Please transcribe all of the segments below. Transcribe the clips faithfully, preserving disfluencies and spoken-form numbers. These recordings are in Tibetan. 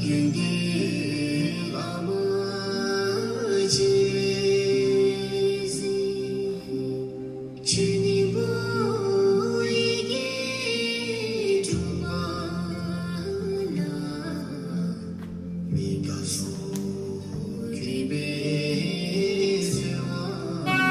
ཡོན་ཏན་བླ་མ་རྗེས་འཛིན། ཆོས་སྙིང་པོ་ཡི་གེ་དྲུག་པ་ན། མི་དགེ་སོགས་གུས་པས་གསོལ་བ།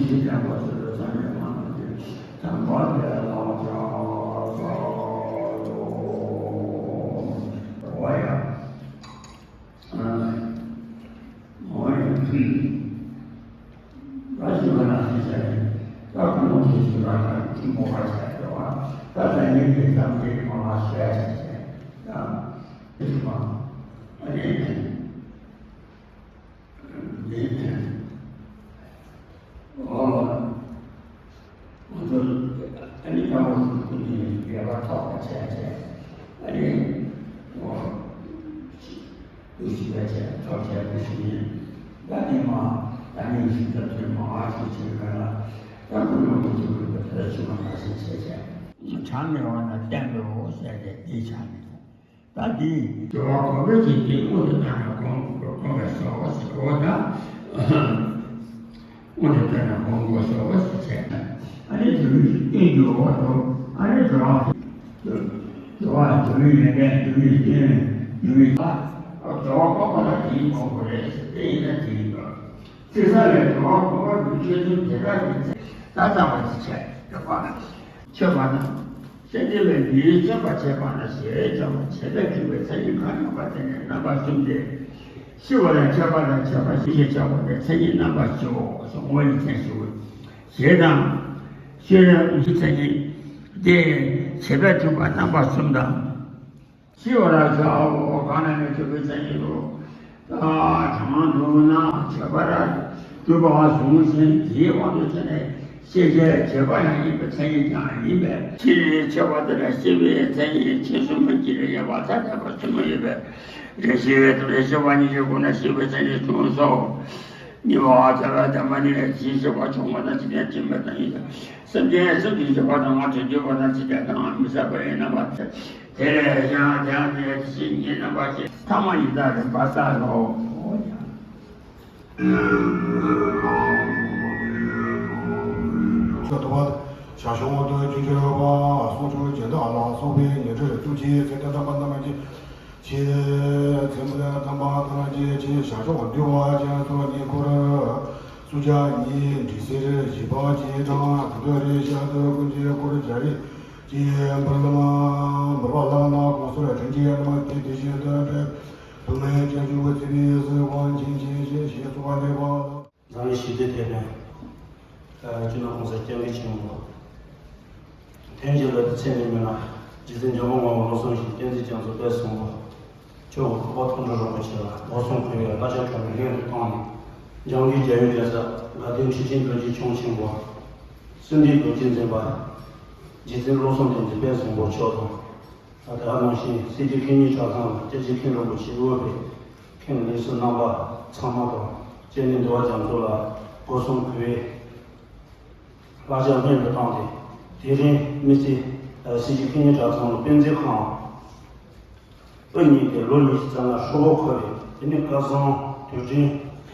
ཤེས་བྱ་པོ་ཆེ་ལ་བསམ་ཡས་མ་གཏོགས་ཀྱི་དང་པོ་དེ་ལ་བྱ་བ་ཡང་་འོ་ཡང་ཕུལ། ར་ཞིག་པ་ན་ཞིག་བྱས་ནས་ད་ཁོ་མོ་ཞིག་ཞིག་ར་ཁ་ཐིམ་པོ་བ་བྱས་ཏེ་བ་ད་ལྟ་ཉིད་ཀྱི་གཏམ་གྱི་མ་བ་བཤད་བྱས་བྱས་ད་ཐིམ་པ་ཨ་ནི། ཨོ། ང་ཚོ་ཨ་ནི་དཀར་པོ་ཀུན་གྱི་ཡོད་པ་ཐོག་པ་བྱས་བྱས་ཨ་ནི་ཨོ། འདུ་ཤེས་པ་བྱས་ཐོག་བྱས་འདུ་ཤེས་ཡིན། ད་ནི་མ་ད་ནི་ཤིན་ཏུ་དོན་མང་བ་ཞིག་བྱེད་ག་ལ་ད་ཀུན་ལ་ཀུན་གྱི་ཀུན་པ་དེ་ལ་ཤི་མ་མ་ཤི་བྱས་བྱས་བྱང་ནས་འོ་ན་བསྟན་པའོ་ཟེར་ཏེ་འདི་ཆགས་ནས། ད་འདི་སྦྱོར་བ་གོང་འཕེལ་གྱི་རྒྱན་དངོས་དུ་བཏང་ནས་གོང་གོང་བའི་བཟོ་བ་ཟེར་བ་དང་། དངོས་དུ་བཏང་ནས་གོང་གོང་བཟོ་བ་ཟེར་བྱས། ཨ་ནི་སྦྱོར་བའི་རྟེན་གྱི་འོག་ཏུ་ཨ་ནི་སྦྱོར་བ། སྦྱོར་བ་སྦྱོར་བའི་ཡོན་ཏན་སྦྱོར་བའི་རྟེན་སྦྱོར་བའི་ལྷ། སྦྱོར་བ་གོང་མ་ལ་དེའི་གོང་གོ་རེད་ཟེར་དེ་ཡིན་ན་དེ་ཡིན་པ། ཚིག་གསལ་ལས་སྦྱོར་བ་གོང་མ་གི་ཆོས་ཚུལ་དེ་དག་གི་ཚེ་ད་ལྟ་བ་ཞིག་བྱས་སྦྱོར་བ་མཆོད་པ་དང་། སེམས་ཅན་ལ་ཡིད་མཆོད་པ་བྱེད་པ་ན་ཞེས་བྱ་བ་བྱེད་པས་གྲུབ་པའི་མཚན་ཉིད་གང་ཡིན་པ་དེ་ནི་རྣམ་པ་གསུམ་སྟེ། ཤི་བ་ལ་མཆོད་པ་དང་མཆོད་པ་ཞེས་བྱ་བ་ནི་མཚན་ཉིད་རྣམ་པ་བཞིའོ། གསུང་ངོ་ཡི་མཚན་ཞུ། ཞེས་དང་། ཤི་བའི་མཚན་ཉིད་དེ་བྱེད་པས་གྲུབ་པ་རྣམ་པ་གསུམ་དང་། ཤི་བ་ལ་བྱའོ། གང་ན་ནི་ཆོས་ཀྱི་མཚན་ཉིད་དོ། གྲངས་དུ་ན་ཁྱད་པར་གྲུབ་པ་གཟུང་ཞིང་དེའི་དབང་དུ་བྱས་ནས་ཤེས་བྱའི་བྱེད་པ་ཡང་ཡིན་པའི་མཚན་ཉིད་ཀྱང་ཡིན་པས། ཤི་བའི་ཁྱད་པར་དེ་ལ་ཤི་བའི་མཚན་ཉིད་ཕྱིས་སུ་མ་སྐྱེས་པའི་ཡོད་པ་ཐ་དད་པ་གསུམ་ཡོད་པས། རེ་ཞིག་པའི་དུས་ལ་ཤི་བ་ཉིད་ཀྱི་སྒོ་ནས་ཤི་བའི་མཚན་ཉིད་གསུངས་སོ། གཉིས་པ་བྱ་བའི་བདེན་པ་ནི་ཇི་ཞིག་པ་བྱུང་བ་དང་ཇི་ལྟར་འབྱིན་པ་དང་ཡིན་ཀྱང་སེམས་ཅན་སེམས་ཀྱི་ཞི་བ་དང་ང་དོན་བརྗོད་པ་དང་ཇི་ལྟར་དང་མི་ཟད་པ་ཡིན་ན་མ་ཚད། དེ་ལས་ཀྱང་དེའང་དེ་ཡང་དེ་བཞིན་ཉིད་རྣམ་པ་ཅན་ཐ་མ་ཡི་དྭགས་རིམ་པ་ལྟར་རོ། ཆོས་ཐོབ་པ། ཞར་བྱུང་དུ་རྒྱུན་གྱི་རོལ་པ་གསུང་ཆོས་སྦྱིན་བདག་ལ་སོགས་པའི་ཉན་ཐོས་ཐུགས་རྗེའི་ཚེ་ཏན་ཏན་པ་རྣམས་ཀྱི་ཆེད། མཚན་པོ་དང་དམ་པ་ཐམས་ཅད་ཆེད་ཞར་བྱུང་འདུལ་བ་ཅན་ཚོགས་གཉིས་སྐོར། སུ་ཇ་གཉིས་འབྲི་སེར་བཞི་པ་གཅིག་དང་དུ་དོ་རེ་ཞག་ཏུ་ཀུན་གྱི་སྐོར་བརྒྱ་རེ་གཅིག་འབུལ་ལམ་འབུལ་བ་ལག་ན་གོང་སར་དྲིན་གྱིས་བླངས་ཏེ་དེ་བཞིན་དུ་འབད་དུ་མའི་སྐྱབས་འཇུག་ཚེ་བའི་གཟིགས་དབང་ཆེན་ཆེན་ཞེས་ཞེས་གསོལ་བ་འདེབས་པ། འཛམ་གླིང་ཞི་བདེའི་དེད་དཔོན། སྤྱི་ནོར་གོང་ས་སྐྱབས་མགོན་ཆེན་པོ། དོན་གྱི་ལོ་དུ་ཚེ་ནས་མི་ལ་རྗེ་བཙུན་འཇམ་དཔལ་དབང་པོ་བློ་བཟང་གིས་བསྟན་འཛིན་རྒྱ་མཚོ་དཔལ་བཟང་པོ། ཆོས་ཀྱི་འཕགས་པ་མཐོང་གྲོལ་རིན་པོ་ཆེ་ལ་སྒོ་གསུམ་གུས་པས་བསླབ་བྱ་གྲོལ་མེད་སྔོན་དུ་བཏང་ནས། འཇམ་མགོན་རྒྱལ་བའི་རྒྱལ་ས་དགའ་ལྡན་ཁྲི་ཆེན་རྡོ་རྗེ་འཆང་ཆེན་པོ། གསུམ་ལྡན་རྡོ་རྗེ་འཛིན་པ། རྗེ་བཙུན་བློ་བཟང་བསྟན་འཛིན་དཔལ་བཟང་པོ་མཆོག་དང་། ད་ལྟ་ནང་བཞིན་སྲིད་རྒྱུད་མཁན་སྙན་གྲྭ་ཚང་ལ་སྐྱབས་རྗེ་མཁན་རིན་པོ་ཆེ་དབུས་པའི་མཁན་ལས་ཟུར་རྣམ་པ་ཚང་མ་དང་། སྤྱན་ནས་འདུལ་བ་རྒྱ་མཚོ་ལ་སྒོ་གསུམ་གུས་པས་བསླབ་བྱ་སྔོན་དུ་བཏང་སྟེ། དེ་རིང་མི་ཚེ་སྲིད་རྒྱུད་མཁན་སྙན་གྲྭ་ཚང་ལ་དཔེ་མཛོད་ཁང་། དབུ་བརྙེས་ཏེ་ལོ་ཉི་ཤུ་རྩ་ལྔ་ཧྲིལ་པོ་འཁོར་བའི་དེ་ནས་སྐལ་བཟང་དུས་དྲན་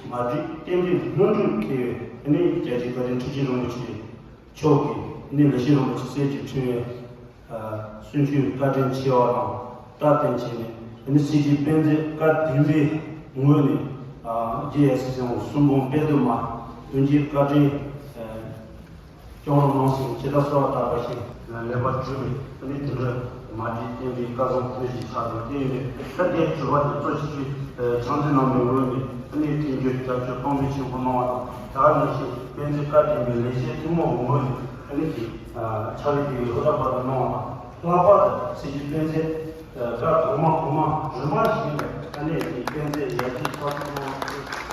མ་བསྒྲིགས་རྟེན་འབྲེལ་སྔོན་འགྲོའི་ཁེལ་བའི་དེ་ནས་རྒྱལ་སྤྱིའི་བཀའ་དྲིན་ཁྲི་ཆེན་རིན་པོ་ཆེ་མཆོག་གིས་དེ་ནས་ལེགས་བཤད་རིན་པོ་ཆེ་གསེར་གྱི་ཕྲེང་བའི་གསུང་ཆོས་བཀའ་དྲིན་ཆེ་བ་དང་བཀའ་དྲིན་ཆེ་ནས་དེ་ནས་སྲིད་རྒྱུད་དཔེ་མཛོད་བཀའ་བདུན་པའི་ངོས་ནས་རྒྱལ་སྲས་སྲས་དབང་གསུམ་འབུམ་དཔལ་དུ་མ་དོན་གྱི་བཀའ་དྲིན། སྐྱོང་རོགས་གནང་ཞིང་ཇི་ལྟར་གསོལ་བ་བཏབ་པ་བཞིན་ལེགས་པར་གྲུབ་པའི་ནི་དེ་འདྲ་མ་བསྒྲིགས་བསྟན་པའི་སྐལ་བཟང་ཐུགས་རྗེ་ཆེ་ཆགས་ཡོད་དེ་ཡིན་པས། ད་ལྟའི་གྲུབ་པ་དེ་གཙོ་ཆེ་ཆེ་བྱང་འཛིན་རྣམ་པའི་ངོས་ནས་ནི་མཐུན་འགྱུར་རྒྱབ་སྐྱོར་གཏོང་ཕོད་ཆེན་པོ་གནང་བ་དང་། ད་ག་ནང་བཞིན་དཔེ་མཛོད་བཀའ་བསྟན་པའི་ལས་བྱེད་ཐུན་མོང་གི་ངོས་ནས་ནི་དེ་ཕྱག་ལས་དེ་ཡི་ཧུར་ཐག་པ་དུ་གནང་བ་དང་། ལྷག་པར་དུ་སྲིད་རྒྱུད་དཔེ་མཛོད་བཀའ་གོང་མ་གོང་མ་རིམ་པ་བཞིན་དུ་ནི་དཔེ་མཛོད་ཡར་རྒྱས་ཕྱག་ལས་གནང་བ་དང་།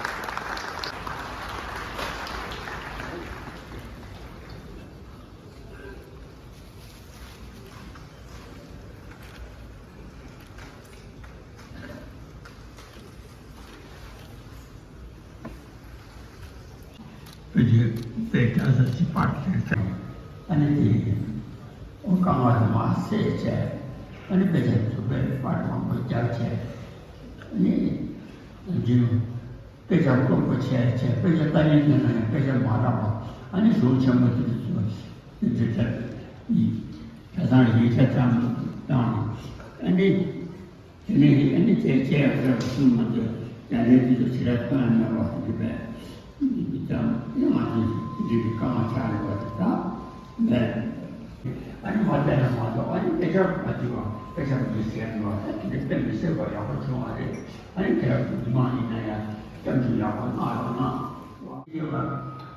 བོད་ཀྱི་དཔེ་གྲྭ་ས་ཞིག་པར་ཁྱེར་ཚར། ཨ་ནི་དེ་ཨོ་རྐང་བ་དུ་མ་བསད་བྱས། ཨ་ནི་དཔེ་ཆ་ཚུགས་པའི་པར་མང་པོ་རྒྱག་བྱས། ཨ་ནི་རྒྱུན་དཔེ་ཆ་དཀོན་པོ་བྱས་བྱས། དཔེ་ཆ་ལྟ་མཁན་དེ་ན་ཡང་དཔེ་ཆ་མ་རག་པ། ཨ་ནི་གཞུང་ཆེན་མོ་དེ་ཚོ་འདི་ལྟར་ཡིན། ཁ་སང་ཡིག་ཆ་ཙམ་བཏང་། ཨ་ནི་དེ་ནས་ཨ་ནི་དེ་བྱས་ཡང་རབ་གསུམ་མ་གཏོགས་རྒྱ་ལས་དེ་ཚོ་ཞེ་དྲག་བཏང་མེད་པ་འདི་བས། ཙམ་ཡང་ང་ཚོས་འདི་གི་ ཤར་མ་བྱེད་པ་དཔེ་ཆ་མི་ཟེར་ནོ། ད་དེ་འདྲ་དཔེ་མི་སྲིད་པ་ཡག་པོ་བྱུང་བ་རེད། ཨ་ནི་དེ་ར་མི་མང་ཡིན་ན་ཡང་སྐྱབས་འཇུག་ཡག་པོ་གནང་རོགས་གནང་།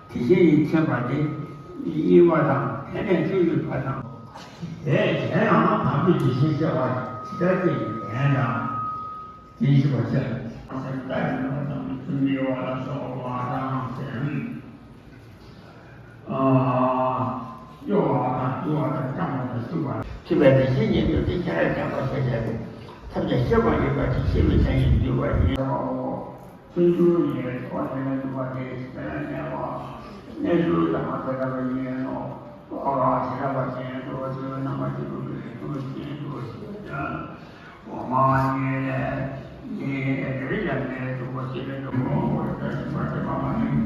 དེ་བཞིན་ཡིད་ཆེས་པ་དེ་གཉིས་པ་དང་དེ་ནས་བཅུ་གཉིས་པ་དང་། དེ་གཞན་ཡང་དམ་པའི་དེ་བཞིན་གཤེགས་པ་ཇི་ལྟར་སྐྱེ་ཡི་དོན་དང་། དེ་བཞིན་གཤེགས་པ་ཤེས་པ་ལྟར་ཡིན་པ་དང་ཚུལ་མི་གཡོ་བ་ལ་སོགས་པ་དང་ཟེར། གཡོ་བ་དང་འདུལ་བ་དང་བཅོམ་པ་དང་བཅུག་པ། ཐུབ་པའི་དེ་བཞིན་ཉིད་དུ་དེ་ཁྱེད་ལ་བསྟན་པ་ཞེས་བྱ་སྟེ། ཐབས་ཀྱི་ཤེས་པ་ཡོད་པ་དེ་ཤེས་པའི་མཚན་ཉིད་འདུལ་བ་ཡིན་པའོ། ཆུང་ཆུང་ཡི་ཐོག་ནས་འདུལ་བ་དེ་ཞེས་པ་ལ་གནས་པ། གནས་ཚུལ་དང་མ་ཐད་པ་ཡིན་ནོ། ལོག་ལ་ཞེས་པ་ཅན་དུ་ཆོས་རྣམ་པ་བཅུ་དྲུག་གི་དུས་ཆེན་དུ་ཞེས་པ་ཅན། འོག་མ་ཉིད་ལས་ཉིད་དེ་རིགས་ལ་མེད་དུ་ཞེས་པའི་དུས་མང་པོར་ལྟ་ཞིང་པར་བྱེད་པ་མ་ཡིན།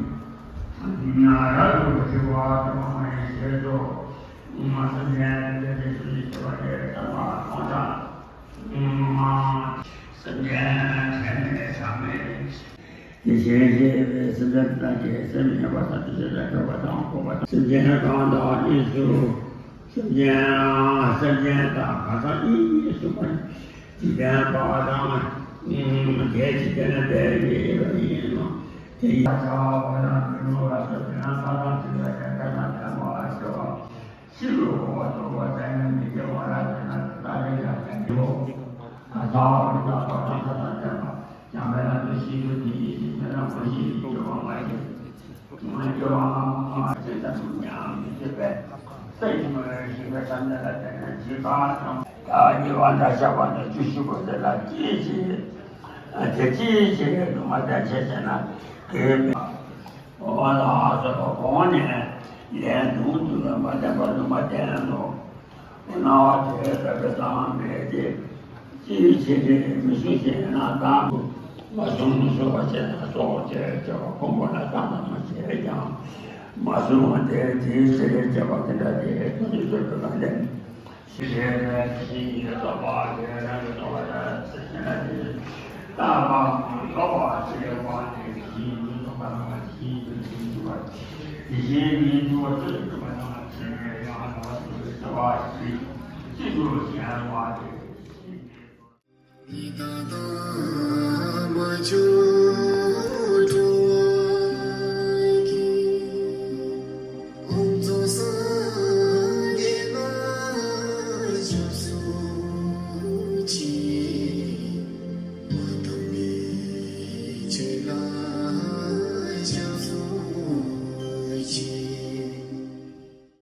ཡང་རབ་ཏུ་ཞི་བ་དེ་མ་མ་ཡིན་ཞེས་སོ། སེམས་ཅན་ཐམས་ཅད་ཀྱི་ཚུལ་གྱིས་ཤེས་པ་དེ་ཙམ་མ་མཐོང་དང་། སེམས་ཅན་ཚད་མེད་ཟག་མེད། དེ་བཞིན་གཤེགས་པའི་སེམས་ཅན་དག་གི་སེམས་མཉམ་པ་དང་དེ་བཞིན་དུ་གྲགས་པ་དང་འཕགས་པ་དང་སེམས་ཅན་གང་དག་གཉིས་སུ། སེམས་ཅན་སེམས་ཅན་དག་གང་དག་གཉིས་སུ་མ་འཇིག་རྟེན་པ་དང་། དེ་འཇིག་རྟེན་པའི་ཡིན་ནོ། དེ་ཡི་བྱ་བ་དང་ཀུན་སློང་ལ་སོགས་པའི་རྣམ་པ་དང་བཅས་པ་ཡང་དག་པར་ལྡན་པ་ཞེས་པ། ཕྱི་རོལ་པ་རྟོགས་པ་དང་ནི་མི་སྐྱེ་བ་ལ་ལྟོས་ན་ལྟ་ལས་ཀྱང་ལྡན་ཏོ། ད་ལྟ་བ་རིགས་དང་བར་དང་མཐའ་དང་བྲལ་བ་ཡང་མེད་ན་དེ་བཞིན་དུ་དེ་ཉིད་ཀྱི་ཆོས་རྣམས་ཀུན་གཞི་ཡི་སྐྱེ་བ་མ་སྐྱེས། མ་སྐྱེས་པ་སྔ་མ་མ་སྐྱེས་དང་ཡང་མི་སྐྱེ་བས། ས་ཡི་མ་ཡིན་ཞིང་ཁམས་ཐམས་ཅད་ལ་བརྟེན་ནས་ཇི་ལྟར་ཀྱང་། ད་གཉིས་པ་འདྲ་བཞག་པ་ནི་བཅུ་བཞི་པོ་དེ་ལ་ཅི་ཞིག་དེ་ཅི་ཞིག་ལུང་མ་བསྟན་ཆེ་ཟེར་ན་དེ་མེད། འོ་ལགས་སོ། གོང་ནས་ལན་དུ་དུ་ལ་མ་བསྟན་པ་ལུང་མ་བསྟན་ནོ། སྣང་བ་དེ་ལྟ་བུ་ཙམ་མེད་དེ། ཅིའི་ཕྱིར་མི་གསུང་ཞེ་ན། དང་དུ་མ་གསུང་མི་གསུང་བ་ཞེ་ན་སོགས་བྱས་བྱ་བ་ཕུང་པོ་ལ་བཏང་ན་མ་བྱས་ཀྱང་མ་གསུང་བ་དེ་དེའི་ཕྱིར་བྱ་བ་དེ་འདྲ་དེ་ཐུགས་ཀྱི་སྲོལ་དུ་ལ་ལེན། ཞེས་པའི་ཕྱིར་ཡོད་ཙམ་པ་དེ་རང་གི་ལྟ་བ་ལ་ཟེར་ཞེ་ན་དེ། རྟག་པར་མ་ལོག་པར་ཤེས་པ་ནི་དེ་བཞིན་ཉིད་རྟོགས་པ་དང་དེ་བཞིན་ཉིད་ཀྱི་འཇུག་པ། དེ་བཞིན་ཉིད་འཇུག་པ་ཚུལ་གྱིས་སྒྲུབ་པ་དང་ཆོས་ཉིད་ཡང་དག་པར་རྟོགས་པའི་སྐྱེ་བ་ཞིག་ཅི་དགོས་ཞེ་ན་དེ།